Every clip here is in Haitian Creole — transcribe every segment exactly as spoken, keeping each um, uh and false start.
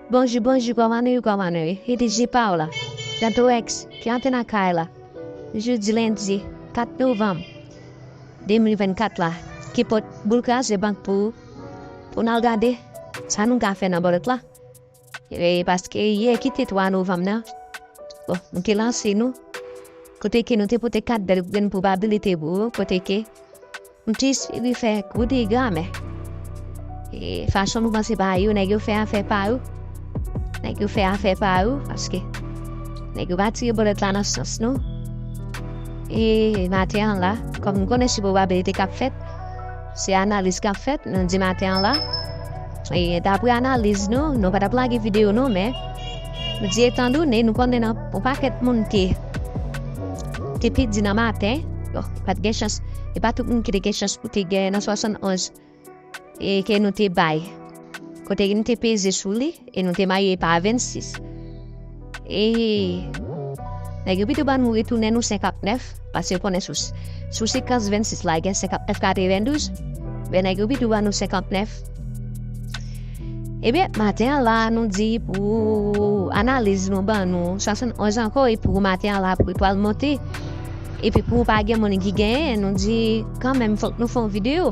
Bonjou, bonjou, kòman nou ye, kòman nou ye? E di J pa w la. Tanto X, ki antre nan kay la. Jodi lendi kat novanm de mil vennkat la, ki pot boul kraze bank pou ou, pou n al gade sa nou ka fè nan bòlèt la. E paske yè ki te twa novanm nan, bon, nou te lanse nou, kote ke nou te pote kat bèl grenn pwobabilite pou ou, kote ke m te espere fè gwo dega, men, e, fason nou panse pa yo, nèg yo fè afè pa yo. Nèg yo fè afè pa yo, paske nèg yo pa tire bòlèt la nan sans nou. E maten an la, kòm nou konnen se pwobabilite k ap fèt, se analiz k ap fèt, nou di maten an la, e dapre analiz nou, nou pa t ap lage videyo non, men nou di etandone nou konnen nan yon pakèt moun te, te pèdi nan maten, bon, pa t gen chans, e pa tout moun ki te gen chans pou te gen nan swasannonz e ke nou te bay. Kote nou te peze sou li, e nou te maye pa vennsis. E nèg yo pito ban nou retounen nou senkantnèf, paske yo konnen sou, sou sekans vennsis la, gen senkantnèf katrevendouz, men nèg yo pito ban nou senkantnèf. Ebyen, maten an la, nou di pou analiz nou ban nou swasannonz ankò, e pou maten an la, pou pral monte. Epi pou pa gen moun ki genyen, nou di kanmenm fòk nou fè yon videyo.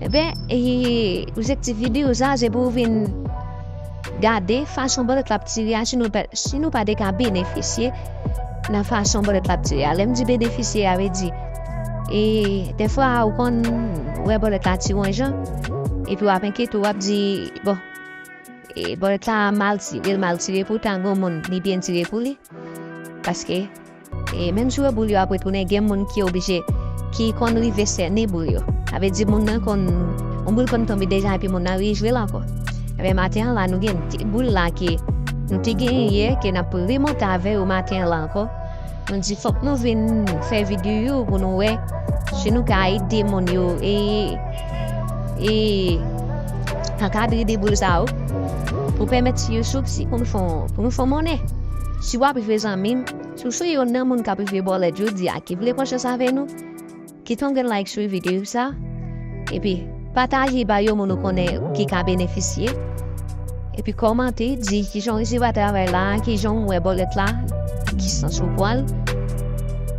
Ebyen, e, objektif videyo sa, se pou w vin gade fason bòlèt la ap tire a, si nou pa, si nou pa te ka benefisye nan fason bòlèt la ap tire a. Lè m di benefisye a, vle di, e, dèfwa ou konn wè bòlèt la tire yon jan, epi w ap enkyete, w ap di, bon, e, bòlèt la mal tire, l mal tire, poutan gen yon moun li byen tire pou li. Paske, e, menm si w wè boul yo ap retounen, gen moun ki oblije, ki konn rive sènen boul yo. Sa vle di moun nan konn, yon boul konn tonbe deja epi moun nan rejwe l ankò. Ebyen, maten an la, nou gen ti boul la ke nou te genyen yè, ke n ap remonte avè yo maten an la ankò. Nou di fòk nou vin fè videyo pou nou wè si nou ka ede moun yo, e, e, ankadre de boul sa yo pou pèmèt yo soti pou nou fè, pou nou fè monnen. Si w ap rive zanmi m, si w se youn nan moun k ap rive bòlèt jodi a ki vle pran chans avè nou, kite yon grenn like sou videyo sa, epi pataje ba yon moun ou konnen ki ka benefisye, epi kòmante, di kijan w resevwa travay la, kijan w wè bòlèt la, nan ki sans ou pran l,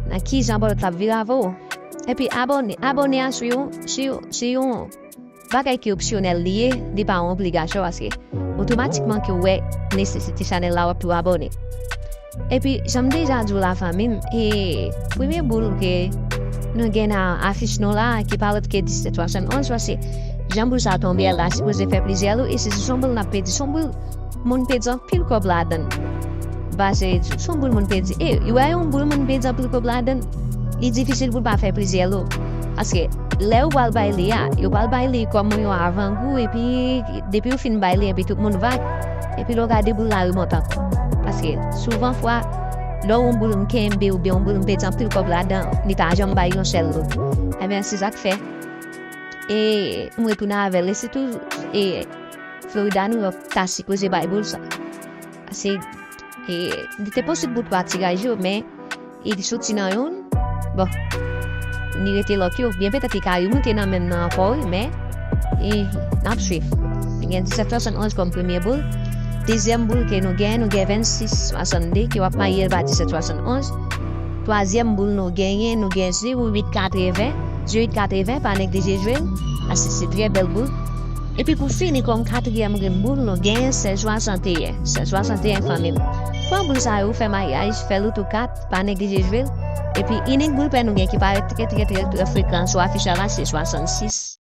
nan kijan bòlèt la ap vire avè w. Epi abòne, abòne a se yon, se yon, se yon bagay ki opsyonèl li ye, li pa yon obligasyon, paske otomatikman ke w wè nesesite chanèl la, w ap tou abòne. Epi, jan m deja di w la, fanmi m, e, premye boul ke nou gen nan afich nou la, ki pa lòt ke disèt swasannonz, paske jan boul sa tonbe a la, sipoze fè plizyè lo, e se, se yon boul n ap pèdi, se yon boul moun pèdi anpil kòb ladan l. Ba se, se yon boul moun pèdi. E, ou wè yon boul moun pèdi anpil kòb ladan l, li difisil pou l pa fè plizyè lo. Paske, lè yo pral bay li a, yo pral bay li kòm yon avangou, epi depi yo fin bay li, epi tout moun vag, epi lè w gade boul la remonte ankò. Paske, souvan fwa, lè yon boul m kenbe oubyen yon boul m pèdi anpil kòb ladan, li pa janm bay yon sèl lo. Ebyen, se sa k fè. E, m retounen avè l. E sitou, e, Florida, New York, ta sipoze bay boul sa. Paske, e, li te posib pou twa tiraj yo, men, e, li soti nan youn. Bon, li rete lòt yo. Byen petèt li ka remonte nan menm nan ankò, wi, men, e, n ap swiv. Nou gen disèt swasannonz kòm premye boul. Dezyèm boul ke nou gen, nou gen vennsis swasannde, ke w ap marye l pa disèt swasannonz. Twazyèm boul nou genyen, nou gen zewo uit katreven. Zewo uit katreven, pa neglije jwe l. Paske se trè bèl boul. Epi pou fini kòm katriyèm grenn boul, nou genyen sèz swasanteyen. Sèz swasanteyen, fanmi m. Pran boul sa yo, fè maryaj, fè loto kat, pa neglije jwe l. Epi inik boul pè nou gen ki parèt trè, trè, trè, trè frekan sou afich la, se swasannsis.